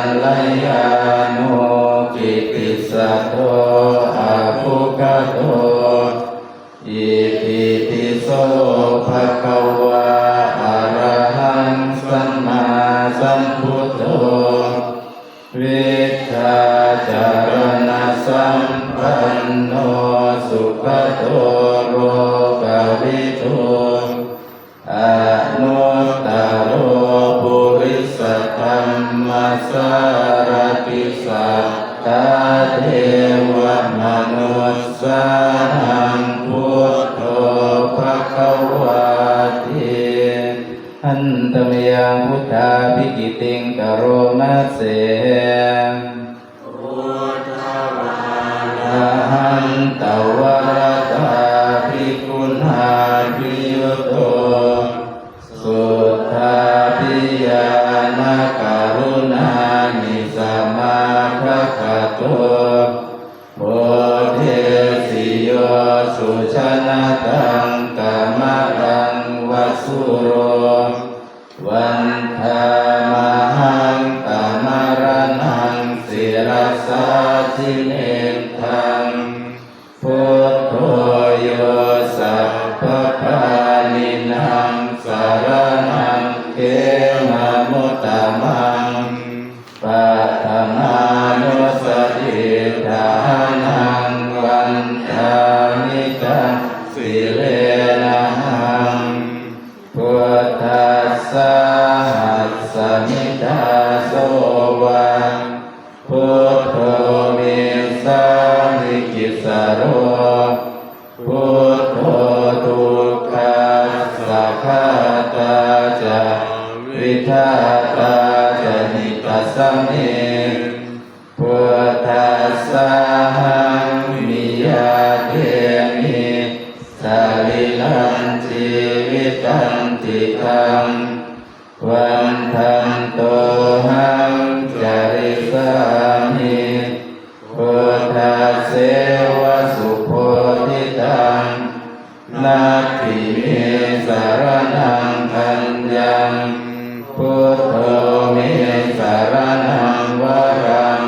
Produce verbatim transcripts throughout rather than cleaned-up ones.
kalyāṇo kittisaddo abbhuggato. Itipi so bhagavā arahaṃ sammāsambuddho vijjācaraṇasampanno sugato lokavidū anuttaro purisadammasārathi satthā devamanussānaṃ buddho bhagavāti. Handa mayaṃ buddhābhigītiṃ karoma se. Buddhavārahantavaratādiguṇābhiyutto suddhābhiñāṇakaruṇāhi samāgatatto bodhesi yo sujanataṃ kamalaṃ va sūro vandāmahaṃ tamaraṇaṃ sirasā jinendaṃ. Buddho yo sabbapāṇīnaṃ saraṇaṃ khemamuttamaṃ paṭhamānussatiṭṭhānaṃ vandāmi taṃ sirenahaṃ. Buddhassāhasmi dāso va buddho me sāmikissaro buddho dukkhassa ghātā ca vidhātā ca hitassa me. Buddhassāhaṃ niyyādemi sarīrañjīvitañcidaṃ vandantohaṃ carissāmi buddhasseva subodhitaṃ. Natthi me saraṇaṃ aññaṃ buddho me saraṇaṃ varaṃ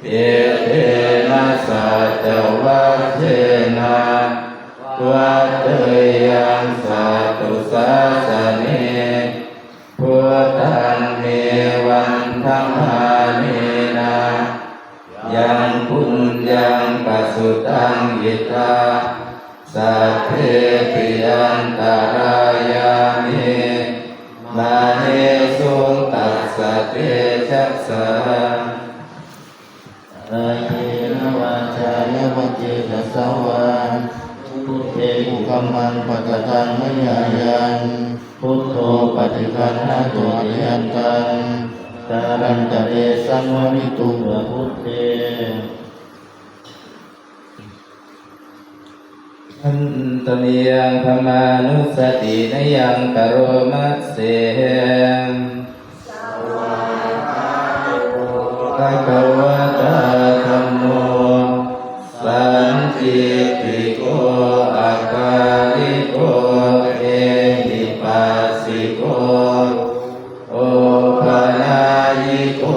etena saccavajjena vaḍḍheyyaṃ satthu sāsane. Buddhaṃ me vandamānena yaṃ puññaṃ pasutaṃ idha sabbepi antarāyā me māhesuṃ tassa tejasā. Kāyena vācāya va cetasā vā buddhe kukammaṃ pakataṃ mayā yaṃ buddho paṭiggaṇhatu accayantaṃ kālantare saṃvarituṃ va buddhe. Handa mayaṃ dhammānussatinayaṃ karoma se. Bhagavatā dhammo sandiṭṭhiko akāliko ehipassiko opanayiko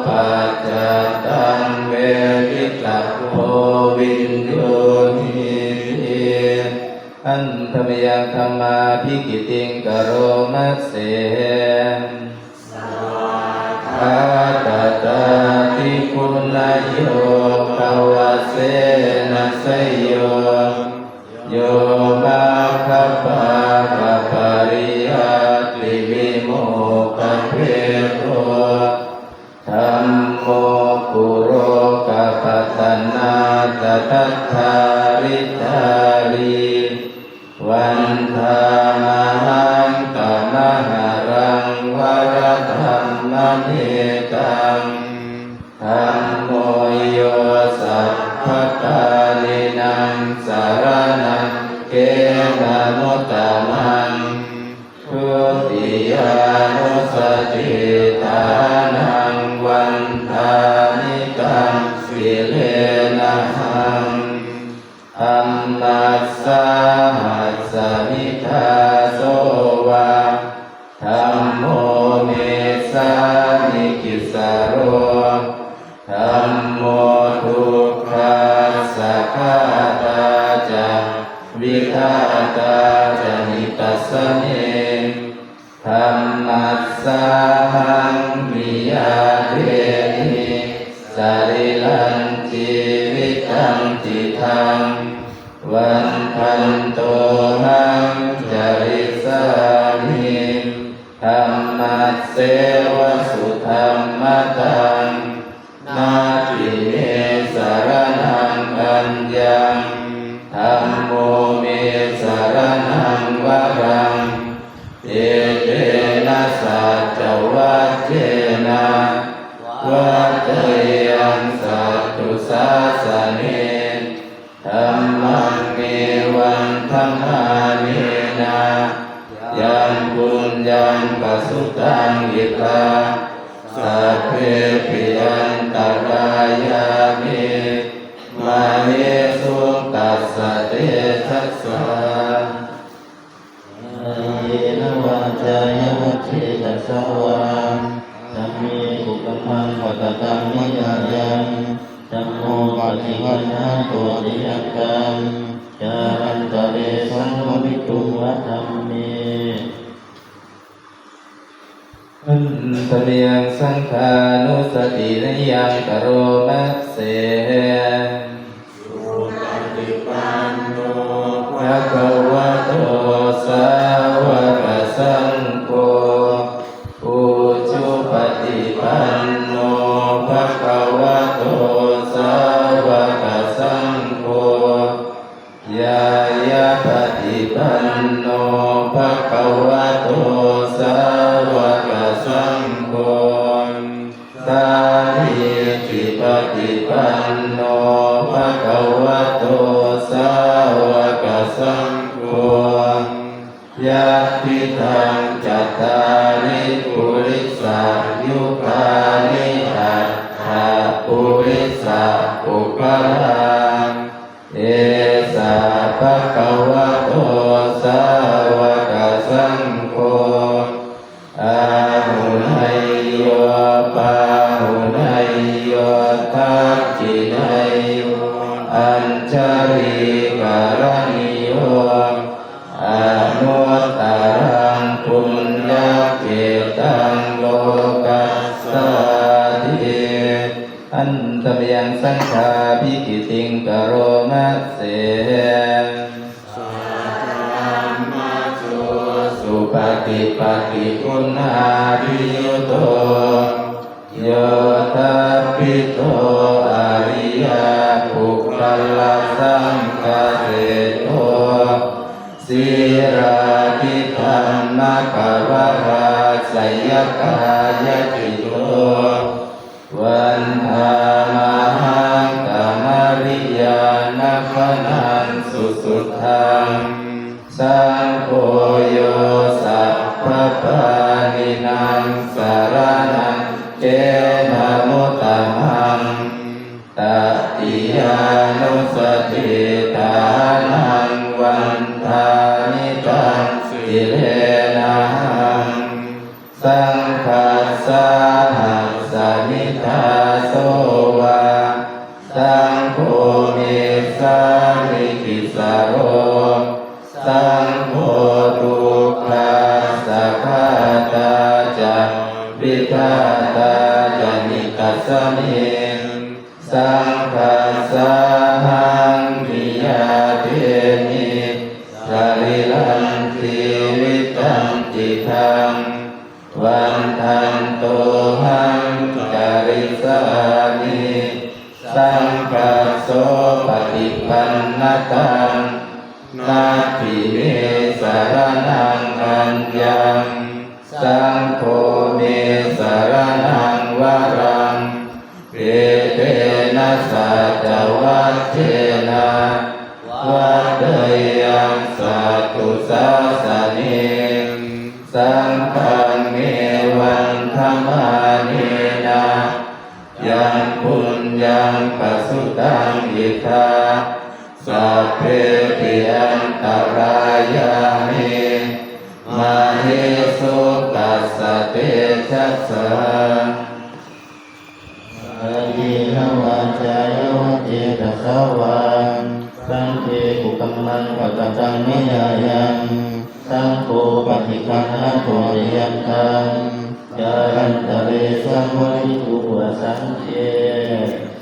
paccattaṃ veditabbo viññūhīti. Handa mayaṃ dhammābhigītiṃ karoma se. Svākkhātatādiguṇayogavasena seyyo yo maggapākapariyattivimokkhabhedo dhammo kulokapatanā tadadhāridhārī vandāmahaṃ tamaharaṃ varadhammametaṃ. Dhammo yo sabbapāṇīnaṃ saraṇaṃ khemamuttamaṃ dutiyānussatiṭṭhānaṃ vandāmi taṃ sirenahaṃ. Dhammassāhasmi dāso va dhammo me sā gacchāmi. Tisaro dhammo dukkhassa ghātā ca vidhātā ca hitassa me. Dhammassāhaṃ niyyādemi sarīrañjīvitañcidaṃ. Vandantohaṃ carissāmi dhammasseva sudhammataṃ. Natthi me saraṇaṃ aññaṃ, dhammo me saraṇaṃ varaṃ. Etena saccavajjena vaḍḍheyyaṃ satthu sāsane. Dhammaṃ me vandamānena yaṃ puññaṃ pasutaṃ idha, sabbepi antarāyā me māhesuṃ tassa tejasā. Kāyena vācāya va cetasā vā, dhamme kukammaṃ pakataṃ mayā yaṃ, dhammo paṭiggaṇhatu accayantaṃ, kālantare saṃvarituṃ va dhamme. Handa mayaṃ saṅghānussatinayaṃ karoma se. Supaṭipanno bhagavato sāvakasaṅgho, ujupaṭipanno bhagavato sāvakasaṅgho, ñāyapaṭipanno bhagavato sāvakasaṅgho, sāmīcipaṭipanno bhagavato sāvakasaṅgho, yadidaṃ cattāri purisayugāni aṭṭha purisapuggalā, esa bhagavato sāvakasaṅgho, āhuneyyo pāhuneyyo dakkhiṇeyyo añjalikaraṇīyo, anuttaraṃ puññakkhettaṃ lokassāti. Handa mayaṃ saṅghābhigītiṃ karoma se. Saddhammajo supaṭipattiguṇādiyutto, yoṭṭhabbidho ariyapuggalasaṅghaseṭṭho, sīlādidhammapavarāsayakāyacitto, vandāmahaṃ tamariyāna gaṇaṃ susuddhaṃ. Saṅgho yo sabbapāṇīnaṃ saraṇaṃ khemamuttamaṃ, tatiyānussatiṭṭhānaṃ vandāmi taṃ sirenahaṃ. Saṅghassāhasmi dāso va, saṅgho me sāmikissaro, saṅgho dukkhassa ghātā ca vidhātā ca hitassa me. Saṅghassāhaṃ niyyādemi sarīrañjīvitañcidaṃ. Vandantohaṃ carissāmi saṅghassopaṭipannataṃ. Natthi me saraṇaṃ aññaṃ, saṅgho me saraṇaṃ varaṃ. Etena saccavajjena vaḍḍheyyaṃ satthu sāsane. Saṅghaṃ me vandamānena yaṃ puññaṃ pasutaṃ idha, sabbepi antarāyā me mahesokassa tejasā. Kāyena vācāya va cetasā vā, saṅghe kukammaṃ pakataṃ mayā yaṃ, saṅgho paṭiggaṇhatu accayantaṃ, kālantare saṃvarituṃ va saṅghe.